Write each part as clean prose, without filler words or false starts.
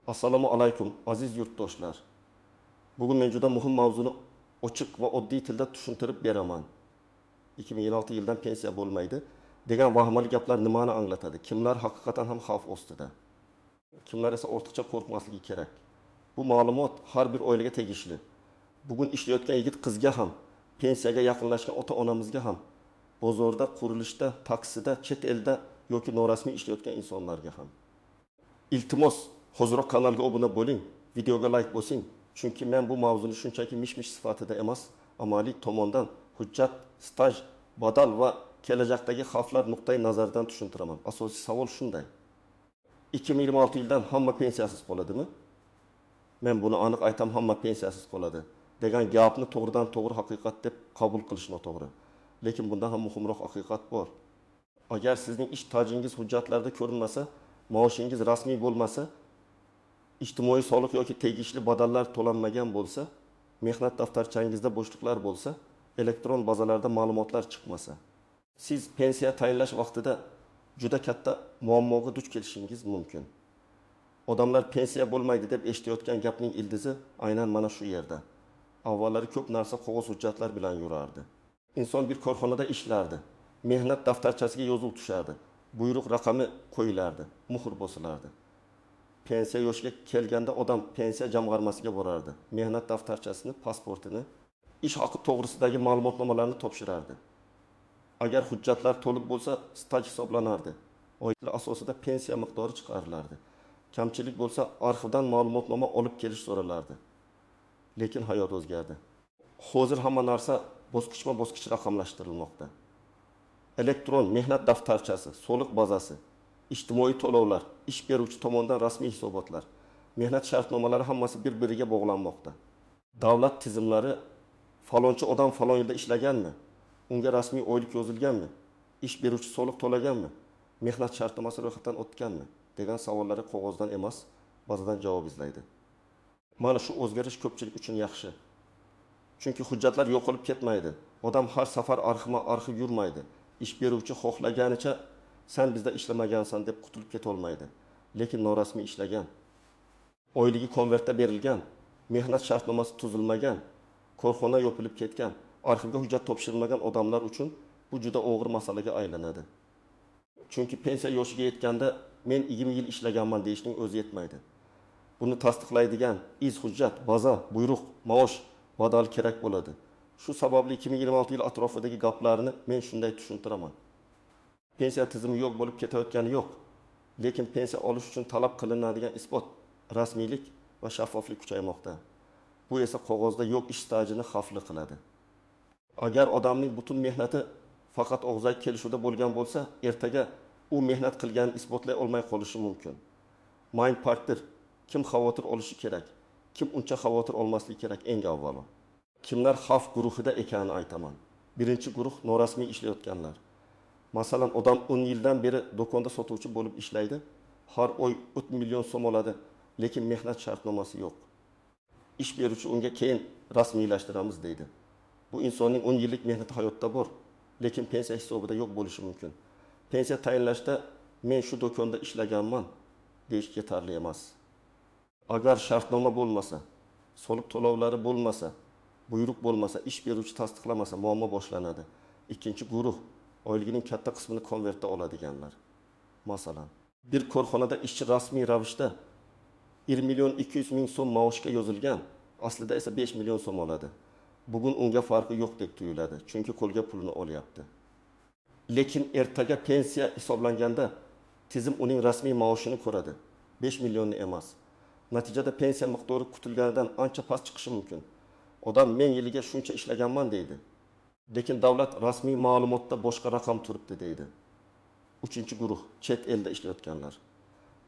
Assalomu alaykum, aziz yurtdoshlar. Bugun men juda muhim mavzuni ochiq va oddiy tilda tushuntirib beraman. 2026 yildan pensiya bo'lmaydi degan vahimali gaplar nimani anglatadi? Kimlar haqiqatan ham xavf ostida? Kimlar esa ortiqcha qo'rqmasligi kerak? Bu ma'lumot har bir oilaga tegishli. Bugun ishlayotgan yigit qizga ham, pensiyaga yaqinlashgan ota-onamizga ham, bozorda, qurilishda, taksida, chet elda yoki norasmiy ishlayotgan insonlarga ham. Iltimos, hoziroq kanalga obuna bo'ling, videoga like bosing, chunki men bu mavzuni shunchaki mish-mish sifatida emas, amaliy tomondan hujjat, staj, badal va kelajakdagi xavflar nuqtai nazaridan tushuntiraman. Asosiy savol shunday: 2026 yildan hamma pensiyasiz qoladimi? Men buni aniq aytam, hamma pensiyasiz qoladi degan gapni to'g'ridan to'g'ri haqiqat deb qabul qilish noto'g'ri. Lekin bundan ham muhimroq haqiqat bor. Agar sizning ish stajingiz hujjatlarda ko'rinmasa, maoshingiz rasmiy bo'lmasa, ijtimoiy soliq yoki tegishli badallar to'lanmagan bo'lsa, mehnat daftarchangizda bo'shliqlar bo'lsa, elektron bazalarda ma'lumotlar chiqmasa, siz pensiya tayinlash vaqtida juda katta muammoga duch kelishingiz mumkin. Odamlar pensiya bo'lmaydi deb eshitayotgan gapning ildizi aynan mana shu yerda. Avvallari ko'p narsa qog'oz hujjatlar bilan yurardi. Inson bir korxonada ishlardi. Mehnat daftarchasiga yozuv tushardi. Buyruq raqami qo'yilardi, muhr bosilardi. Pensiya yoshiga kelganda odam pensiya jamg'armasiga borardi. Mehnat daftarchasini, pasportini, ish haqi to'g'risidagi ma'lumotnomalarni topshirardi. Agar hujjatlar to'liq bo'lsa, staj hisoblanardi. Oylik asosida pensiya miqdori chiqarilardi. Kamchilik bo'lsa, arxivdan ma'lumotnoma olib kelish so'ralardi. Lekin hayot o'zgardi. Hozir hamma narsa bosqichma-bosqich raqamlashtirilmoqda. Elektron mehnat daftarchasi, soliq bazasi, ijtimoiy to'lovlar, ish beruvchi tomonidan rasmiy hisobotlar, mehnat shartnomalari hammasi bir-biriga bog'lanmoqda. Davlat tizimlari falonchi odam falon yilda ishlaganmi? Unga rasmiy oylik yozilganmi? Ish beruvchi soliq to'laganmi? Mehnat shartnomasi ro'yxatdan o'tganmi? Degan savollarga qog'ozdan emas, bazadan javob izlaydi. Mana shu o'zgarish ko'pchilik uchun yaxshi. Chunki hujjatlar yo'qolib ketmaydi. Odam har safar arxivma-arxiv yurmaydi. Ish beruvchi xohlaganicha sen bizda ishlamagansan deb qutulib keta olmaydi. Lekin norasmiy ishlagan, oyligi konvertda berilgan, mehnat shartnomasi tuzilmagan, korxona yopilib ketgan, arxivga hujjat topshirilmagan odamlar uchun bu juda og'ir masalaga aylanadi. Chunki pensiya yoshiga yetganda men 20 yil ishlaganman deyishning o'zi yetmaydi. Buni tasdiqlaydigan iz hujjat, baza, buyruq, maosh, badal kerak bo'ladi. Shu sababli 2026 yil atrofidagi gaplarni men shunday tushuntiraman. Pensiya tizimi yo'q bo'lib ketayotgani yo'q. Lekin pensiya olish uchun talab qilinadigan isbot, rasmiylik va shaffoflik kuchaymoqda. Bu esa qog'ozda yo'q ish stajini xavfli qiladi. Agar odamning butun mehnati faqat og'zaki kelishuvda bo'lgan bo'lsa, ertaga u mehnat qilganini isbotlay olmay qolishi mumkin. Mind partner kim xavotir olishi kerak, kim uncha xavotir olmasligi kerak eng avvalo. Kimlar xavf guruhida ekanini aytaman. Birinchi guruh norasmiy ishlayotganlar. Masalan, odam 10 yildan beri do'konda sotuvchi bo'lib ishlaydi, har oy 3 million so'm oladi, lekin mehnat shartnomasi yo'q. Ish beruvchi unga keyin rasmiylashtiramiz deydi. Bu insonning 10 yillik mehnati hayotda bor, lekin pensiya hisobida yo'q bo'lishi mumkin. Pensiya tayinlashda men shu do'konda ishlaganman deyish yetarli emas. Agar shartnoma bo'lmasa, soliq to'lovlari bo'lmasa, buyruq bo'lmasa, ish beruvchi tasdiqlamasa muammo boshlanadi. Ikkinchi guruh oyligining katta qismini konvertda oladiganlar. Masalan, bir korxonada ishchi rasmiy ravishda 1 million 200 ming so'm maoshga yozilgan, aslida esa 5 million so'm oladi. Bugun unga farqi yo'qdek tuyuladi, chunki qo'lga pulni olyapti. Lekin ertaga pensiya hisoblanganda tizim uning rasmiy maoshini ko'radi, 5 millionni emas. Natijada pensiya miqdori kutilganidan ancha past chiqishi mumkin. Odam men yiliga shuncha ishlaganman deydi. Lekin davlat rasmiy ma'lumotda boshqa raqam turibdi deydi. Uchinchi guruh chet elda ishlayotganlar.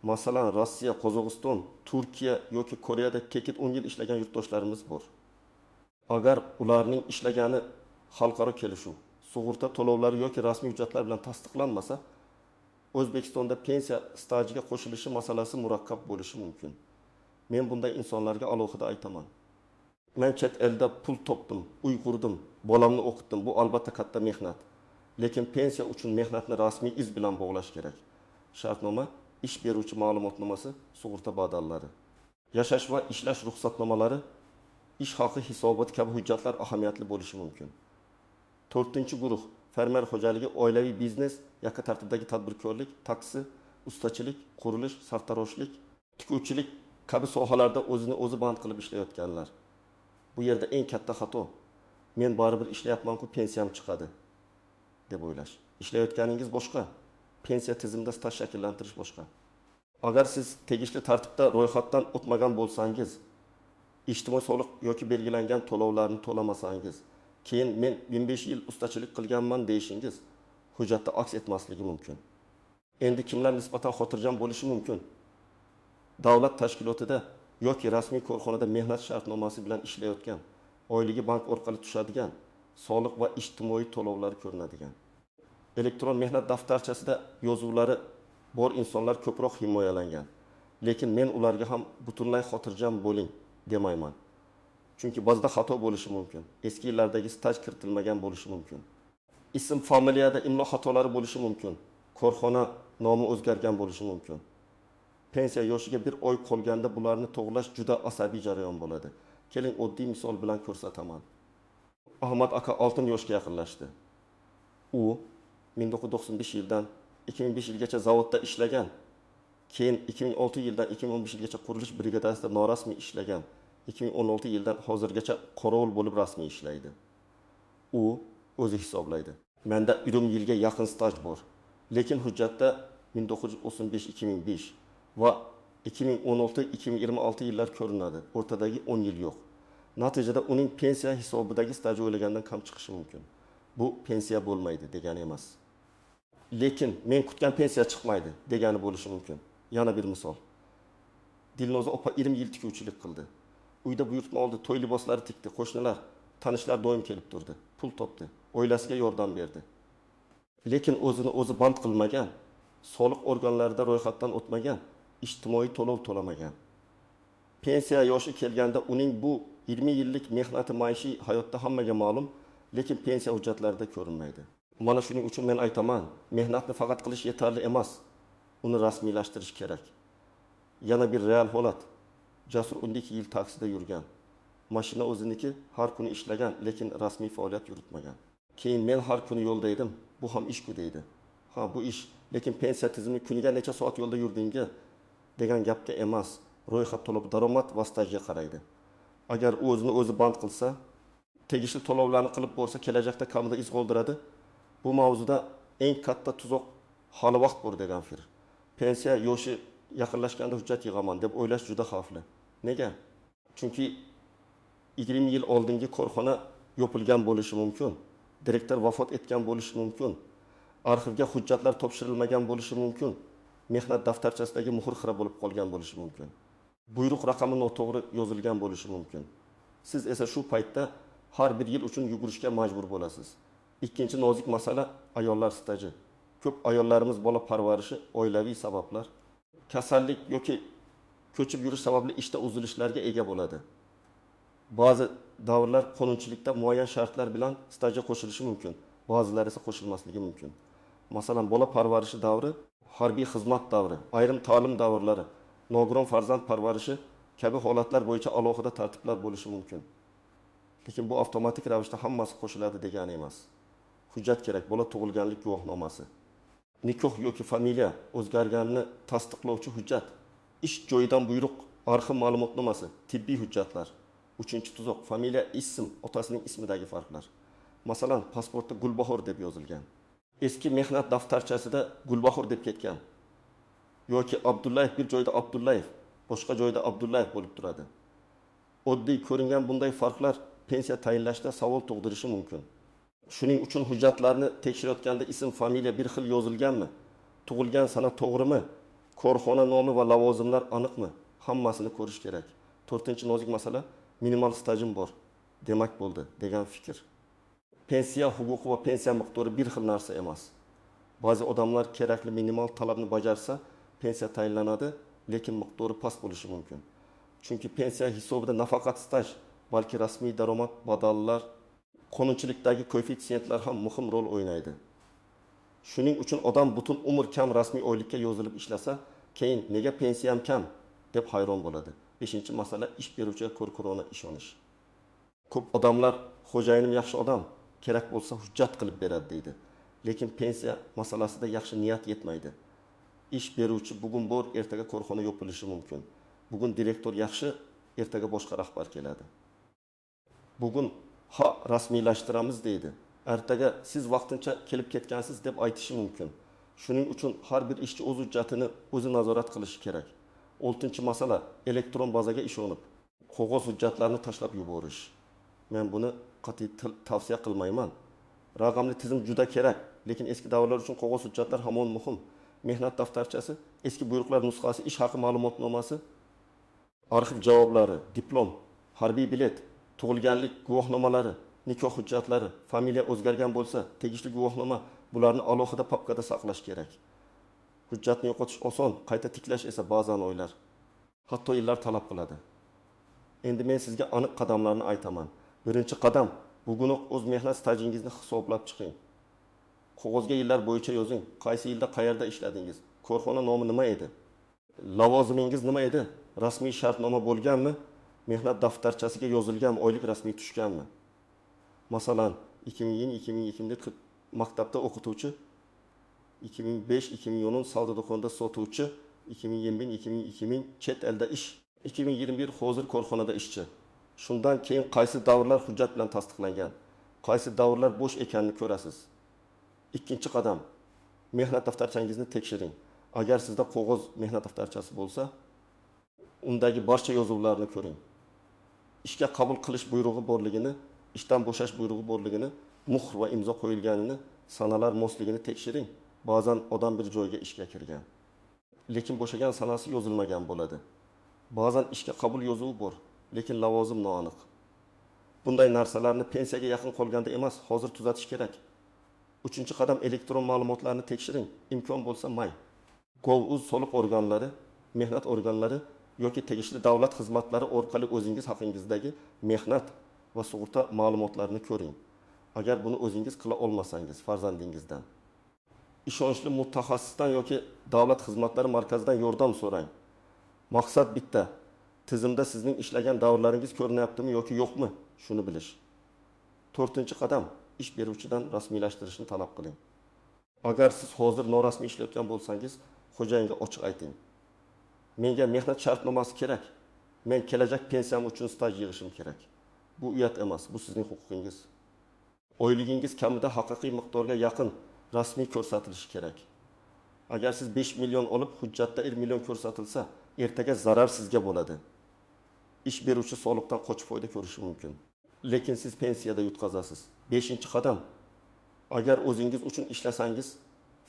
Masalan, Rossiya, Qozog'iston, Turkiya yoki Koreyada kekit 10 yil ishlagan yurtdoshlarimiz bor. Agar ularning ishlagani xalqaro kelishuv, sug'urta to'lovlari yoki rasmiy hujjatlar bilan tasdiqlanmasa, O'zbekistonda pensiya stajiga qo'shilishi masalasi murakkab bo'lishi mumkin. Men bunday insonlarga alohida aytaman. Men chet elda pul topdim, uy qurdim, bolamni o'qitdim. Bu albatta katta mehnat. Lekin pensiya uchun mehnatni rasmiy iz bilan bog'lash kerak. Shartnoma ish beruvchi ma'lumotnomasi, sug'urta badallari. Yashash va ishlash ruxsatnomalari, ish haqi hisoboti kabi hujjatlar ahamiyatli bo'lishi mumkin. To'rtinchi guruh: fermer xo'jaligi, oilaviy biznes, yakka tartibdagi tadbirkorlik, taksi, ustachilik, qurilish, sartaroshlik, tikuvchilik kabi sohalarda o'zini o'zi band qilib ishlayotganlar. Bu yerda eng katta xato: men baribir ishlayapman-ku, pensiyam chiqadi, deb o'ylash. Ishlayotganingiz boshqa, pensiya tizimida staj shakllantirish boshqa. Agar siz tegishli tartibda ro'yxatdan o'tmagan bo'lsangiz, ijtimoiy soliq yoki belgilangan to'lovlarni to'lamasangiz, keyin men 15 yil ustachilik qilganman deyishingiz hujjatda aks etmasligi mumkin. Endi kimlar nisbatan xotirjam bo'lishi mumkin? Davlat tashkilotida yoki rasmiy korxonada mehnat shartnomasi bilan ishlayotgan, oyligi bank orqali tushadigan, soliq va ijtimoiy to'lovlar ko'rinadigan. Elektron mehnat daftarchasida yozuvlari bor insonlar ko'proq himoyalangan. Lekin men ularga ham butunlay xotirjam bo'ling demayman. Chunki ba'zida xato bo'lishi mumkin. Eski yillardagi staj kiritilmagan bo'lishi mumkin. Ism, familiyada imlo xatolari bo'lishi mumkin. Korxona nomi o'zgargan bo'lishi mumkin. Pensiya yoshiga bir oy qolganda bularni to'g'rilash juda asabiy jarayon bo'ladi. Keling, oddiy misol bilan ko'rsataman. Ahmad aka oltin yoshga yaqinlashdi. U 1995 yildan 2005 yilgacha zavodda ishlagan. Keyin 2006 yildan 2015 yilgacha qurilish brigadasida norasmiy ishlagan. 2016 yildan hozirgacha qorovul bo'lib rasmiy ishlaydi. U o'zi hisoblaydi: menda 20 yilga yaqin staj bor. Lekin hujjatda 1995-2005 va 2016-2026 yillar ko'rinadi. O'rtadagi 10 yil yo'q. Natijada uning pensiya hisobidagi staji o'ylagandan kam chiqishi mumkin. Bu pensiya bo'lmaydi degani emas. Lekin men kutgan pensiya chiqmaydi degani bo'lishi mumkin. Yana bir misol. Dilnoza opa 20 yil tikuvchilik qildi. Uyda buyurtma oldi, to'y liboslari tikdi, qo'shnilar, tanishlar doim kelib turdi. Pul topdi, oilasiga yordam berdi. Lekin o'zini o'zi band qilmagan, soliq organlarida ro'yxatdan o'tmagan, ijtimoiy to'lov to'lamagan. Pensiya yoshi kelganda uning bu 20 yillik mehnati maishiy hayotda hammaga ma'lum, lekin pensiya hujjatlarida ko'rinmaydi. Mana shuning uchun men aytaman, mehnatni faqat qilish yetarli emas, uni rasmiylashtirish kerak. Yana bir real holat. Jasur 12 yil taksida yurgan. Mashina o'ziniki, har kuni ishlagan, lekin rasmiy faoliyat yuritmagan. Keyin men har kuni yo'lda edim, bu ham ish-ku deydi. Ha, bu ish, lekin pensiya tizimi kuniga necha soat yo'lda yurdingi degan gapga emas, ro'yxat to'lab daromad va stajga qaraydi. Agar u o'zini o'zi band qilsa, tegishli to'lovlarni qilib borsa, kelajakda kamida iz qoldiradi. Bu mavzuda eng katta tuzoq hali vaqt bor degan fikr. Pensiya yoshi yaqinlashganda hujjat yig'aman deb o'ylash juda xavfli. Nega? Chunki 20 yil oldingi korxona yopilgan bo'lishi mumkin. Direktor vafot etgan bo'lishi mumkin. Arxivga hujjatlar topshirilmagan bo'lishi mumkin. Mehnat daftarchasidagi muhr xira bo'lib qolgan bo'lishi mumkin. Buyruq raqami noto'g'ri yozilgan bo'lishi mumkin. Siz esa shu paytda har bir yil uchun yugurishga majbur bo'lasiz. Ikkinchi nozik masala ayollar staji. Ko'p ayollarimiz bola parvarishi, oilaviy sabablar, kasallik yoki ko'chib yurish sababli ishda uzilishlarga ega bo'ladi. Ba'zi davrlar qonunchilikda muayyan shartlar bilan stajga qo'shilishi mumkin, ba'zilari esa qo'shilmasligi mumkin. Masalan, bola parvarishi davri, harbiy xizmat davri, ayrim ta'lim davrlari, nogiron farzand parvarishi kabi holatlar bo'yicha alohida tartiblar bo'lishi mumkin. Lekin bu avtomatik ravishda hammasi qo'shiladi degani emas. Hujjat kerak, bola tug'ilganlik guvohnomasi, nikoh yoki familiya o'zgarganini tasdiqlovchi hujjat, ish joyidan buyruq, arxiv ma'lumotnomasi, tibbiy hujjatlar. Uchinchi tuzoq, familiya, ism, otasining ismidagi farqlar. Masalan, pasportda Gulbahor deb yozilgan. Eski mehnat daftarchasida Gulbahor deb ketgan. Yoki Abdullayev bir joyda Abdullayev, boshqa joyda Abdullayev bo'lib turadi. Oddiy ko'ringan bunday farqlar pensiya tayinlashda savol tug'dirishi mumkin. Shuning uchun hujjatlarni tekshirayotganda ism, familiya bir xil yozilganmi, tug'ilgan sana to'g'rimi, korxona nomi va lavozimlar aniqmi, hammasini ko'rish kerak. To'rtinchi nozik masala, minimal stajim bor, demak bo'ldi degan fikr. Pensiya huquqi va pensiya miqdori bir xil narsa emas. Ba'zi odamlar kerakli minimal talabni bajarsa, pensiya tayinlanadi, lekin miqdori past bo'lishi mumkin. Chunki pensiya hisobida nafaqat staj, balki rasmiy daromad, badallar, qonunchilikdagi koeffitsiyentlar ham muhim rol o'ynaydi. Shuning uchun odam butun umr kam rasmiy oylikka yozilib ishlasa, keyin nega pensiyam kam deb hayron bo'ladi. Beshinchi masala ish beruvchiga ko'r-ko'rona ishonish. Ko'p odamlar xo'jayinim yaxshi odam, kerak bo'lsa hujjat qilib beradi deydi. Lekin pensiya masalasida yaxshi niyat yetmaydi. Ish beruvchi bugun bor, ertaga korxona yopilishi mumkin. Bugun direktor yaxshi, ertaga boshqa rahbar keladi. Bugun ha rasmiylashtiramiz deydi. Ertaga siz vaqtincha kelib ketgansiz deb aytishi mumkin. Shuning uchun har bir ishchi o'z hujjatini o'zi nazorat qilishi kerak. Oltinchi masala elektron bazaga ishonib, qog'oz hujjatlarni tashlab yuborish. Men buni qat'iy tavsiya qilmayman. Raqamli tizim juda kerak, lekin eski davrlar uchun qog'oz hujjatlar hamon muhim. Mehnat daftarchasi, eski buyruqlar nusxasi, ish haqi ma'lumotnomasi, arxiv javoblari, diplom, harbiy bilet, tug'ilganlik guvohnomalari, nikoh hujjatlari, familiya o'zgargan bo'lsa, tegishli guvohnoma, bularni alohida papkada saqlash kerak. Hujjatni yo'qotish oson, qayta tiklash esa ba'zan oylar, hatto yillar talab qiladi. Endi men sizga aniq qadamlarni aytaman. Birinchi qadam, bugunoq o'z mehnat stajingizni hisoblab chiqing. Qog'ozga yillar bo'yicha yozing. Qaysi yilda qayerda ishladingiz? Korxona nomi nima edi? Lavozimingiz nima edi? Rasmiy shartnoma bo'lganmi? Mehnat daftarchasiga yozilganmi? Oylik rasmiy tushganmi? Masalan, 2000-2002 maktabda o'qituvchi, 2005-2010 savdo do'konida sotuvchi, 2021-2020 chet elda ish, 2021 hozir korxonada ishchi. Shundan keyin qaysi davrlar hujjat bilan tasdiqlangan, qaysi davrlar bo'sh ekanini ko'rasiz. Ikkinchi qadam, mehnat daftarchangizni tekshiring. Agar sizda qog'oz mehnat daftarchasi bo'lsa, undagi barcha yozuvlarni ko'ring. Ishga qabul qilish buyrug'i borligini, ishdan bo'shash buyrug'i borligini, muhr va imzo qo'yilganini, sanalar mosligini tekshiring. Ba'zan odam bir joyga ishga kirgan, lekin bo'shagan sanasi yozilmagan bo'ladi. Ba'zan ishga qabul yozuvi bor, lekin lavozim noaniq. Bunday narsalarni pensiyaga yaqin qolganda emas, hozir tuzatish kerak. Uchinchi qadam, elektron ma'lumotlarni tekshiring. Imkon bo'lsa may. Gov.uz soliq organlari, mehnat organlari yoki tegishli davlat xizmatlari orqali o'zingiz haqingizdagi mehnat va sug'urta ma'lumotlarini ko'ring. Agar buni o'zingiz qila olmasangiz, farzandingizdan, ishonchli mutaxassisdan yoki davlat xizmatlari markazidan yordam so'rang. Maqsad bitta: tizimda sizning ishlagan davrlaringiz ko'rinyaptimi yoki yo'qmi, shuni bilish. To'rtinchi qadam, ish beruvchidan rasmiylashtirishni talab qiling. Agar siz hozir norasmiy ishlayotgan bo'lsangiz, xo'jayinga ochiq ayting. Menga mehnat shartnomasi kerak. Men kelajak pensiyam uchun staj yig'ishim kerak. Bu uyat emas, bu sizning huquqingiz. Oyligingiz kamida haqiqiy miqdorga yaqin rasmiy ko'rsatilishi kerak. Agar siz 5 million olib, hujjatda 1 million ko'rsatilsa, ertaga zarar sizga bo'ladi. Ish beruvchi soliqdan qochib foyda ko'rishi mumkin. Lekin siz pensiyada yutqazasiz. 5-qadam. Agar o'zingiz uchun ishlasangiz,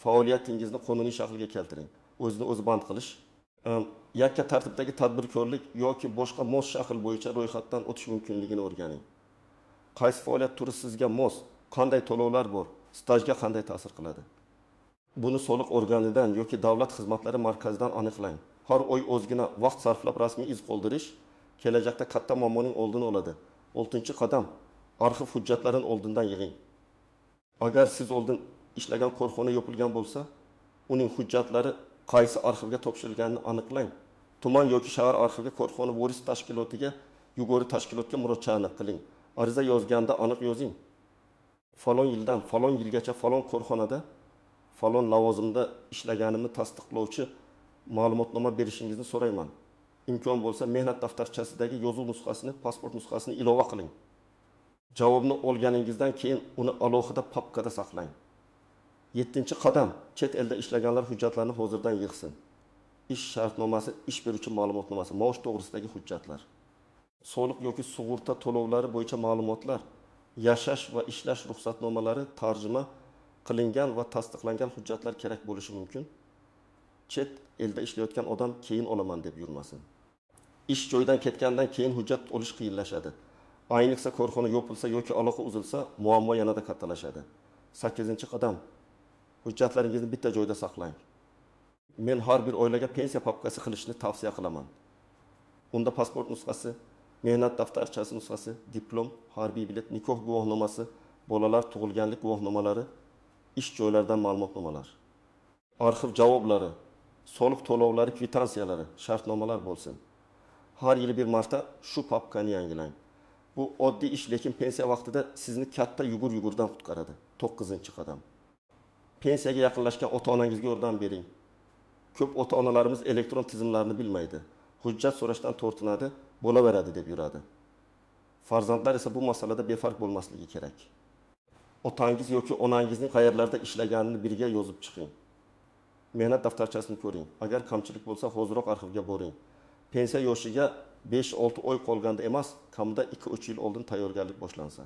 faoliyatingizni qonuniy shaklga keltiring. O'zini o'zi band qilish, yakka tartibdagi tadbirkorlik yoki boshqa mos shakl bo'yicha ro'yxatdan o'tish mumkinligini o'rganing. Qaysi faoliyat turi sizga mos, qanday to'lovlar bor, stajga qanday ta'sir qiladi? Buni soliq organidan yoki davlat xizmatlari markazidan aniqlang. Har oy ozgina vaqt sarflab rasmiy iz qoldirish kelajakda katta muammoning oldini oladi. 6-qadam. Arxiv hujjatlarini oldindan yig'ing. Agar siz oldin ishlagan korxona yopilgan bo'lsa, uning hujjatlari qaysi arxivga topshirilganini aniqlang. Tuman yoki shahar arxiviga, korxona voris tashkilotiga, yuqori tashkilotga murojaat qiling. Ariza yozganda aniq yozing. Falon yildan falon yilgacha falon korxonada falon lavozimda ishlaganimni tasdiqlovchi ma'lumotnoma berishingizni so'rayman. Imkon bo'lsa mehnat daftarchasidagi yozuv nusxasini, pasport nusxasini ilova qiling. Javobni olganingizdan keyin uni alohida papkada saqlang. 7-qadam. Chet elda ishlaganlar hujjatlarni hozirdan yig'sin. Ish shartnomasi, ish beruvchi ma'lumotnomasi, maosh to'g'risidagi hujjatlar, soliq yoki sug'urta to'lovlari bo'yicha ma'lumotlar, yashash va ishlash ruxsatnomalari tarjima qilingan va tasdiqlangan hujjatlar kerak bo'lishi mumkin. Chet elda ishlayotgan odam keyin olaman deb yurmasin. Ish joyidan ketgandan keyin hujjat olish qiyinlashadi. Ayniqsa korxona yopilsa yoki aloqa uzilsa, muammo yanada kattalashadi. 8-qadam. Hujjatlaringizni bitta joyda saqlang. Men har bir oilaga pensiya papkasi qilishni tavsiya qilaman. Unda pasport nusxasi, mehnat daftarchasi nusxasi, diplom, harbiy bilet, nikoh guvohnomasi, bolalar tug'ilganlik guvohnomalari, ish joylaridan ma'lumotnomalar, arxiv javoblari, Soliq to'lovlari kvitansiyalari, shartnomalar bo'lsin. Har yili bir marta shu papkani yangilang. Bu oddiy ish, lekin pensiya vaqtida sizni katta yugur-yugurdan qutqaradi. 9-qadam. Pensiyaga yaqinlashgan ota-onangizga yordam bering. Ko'p ota-onalarimiz elektron tizimlarni bilmaydi. Hujjat so'rashdan tortinadi, bo'laveradi deb yuradi. Farzandlar esa bu masalada befarq bo'lmasligi kerak. Otangiz yoki onangizning qayerlarda ishlaganini birga yozib chiqing. Mehnat daftarchasini ko'ring. Agar kamchilik bo'lsa, hoziroq arxivga boring. Pensiya yoshiga 5-6 oy qolganda emas, kamida 2-3 yil oldin tayyorgarlik boshlansa,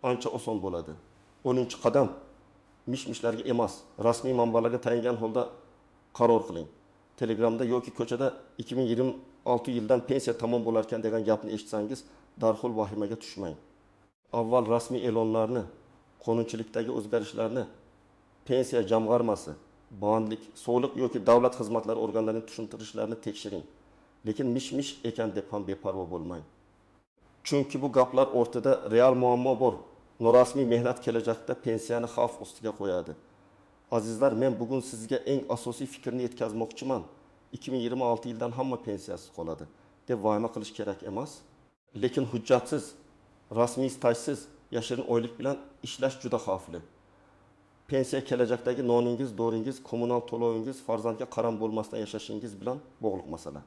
ancha oson bo'ladi. 10-qadam. Mish-mishlarga emas, rasmiy manbalarga tayangan holda qaror qiling. Telegramda yoki ko'chada 2026 yildan pensiya tamom bo'larkan degan gapni eshitsangiz, darhol vahimaga tushmang. Avval rasmiy e'lonlarni, qonunchilikdagi o'zgarishlarni, pensiya jamg'armasi, bandlik, soliq yoki davlat xizmatlari organlarining tushuntirishlarini tekshiring. Lekin mish-mish ekan deb ham beparvo bo'lmang. Chunki bu gaplar o'rtada real muammo bor. Norasmiy mehnat kelajakda pensiyani xavf ostiga qo'yadi. Azizlar, men bugun sizga eng asosiy fikrni yetkazmoqchiman. 2026 yildan hamma pensiyasiz qoladi deb vahima qilish kerak emas. Lekin hujjatsiz, rasmiy stajsiz, yashirin oylik bilan ishlash juda xavfli. Pensiya kelajakdagi noningiz, doringiz, kommunal to'lovingiz, farzandga qaram bo'lmasdan yashashingiz bilan bog'liq masala.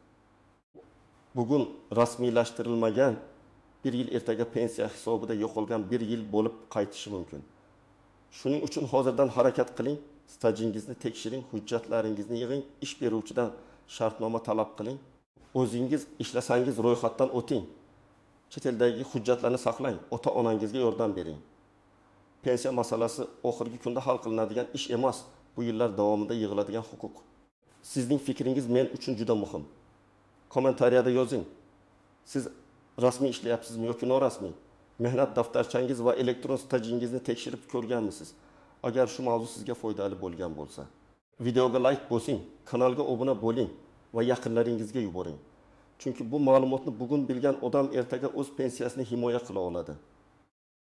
Bugun rasmiylashtirilmagan bir yil ertaga pensiya hisobida yo'qolgan bir yil bo'lib qaytishi mumkin. Shuning uchun hozirdan harakat qiling, stajingizni tekshiring, hujjatlaringizni yig'ing, ish beruvchidan shartnoma talab qiling. O'zingiz ishlasangiz ro'yxatdan o'ting. Chet eldagi hujjatlarni saqlang, ota-onangizga yordam bering. Pensiya masalasi oxirgi kunda hal qilinadigan ish emas, bu yillar davomida yig'iladigan huquq. Sizning fikringiz men uchun juda muhim. Kommentariyada yozing. Siz rasmiy ishlayapsizmi yoki norasmiy? Mehnat daftarchangiz va elektron stajingizni tekshirib ko'rganmisiz? Agar shu mavzu sizga foydali bo'lgan bo'lsa, videoga like bosing, kanalga obuna bo'ling va yaqinlaringizga yuboring. Chunki bu ma'lumotni bugun bilgan odam ertaga o'z pensiyasini himoya qila oladi.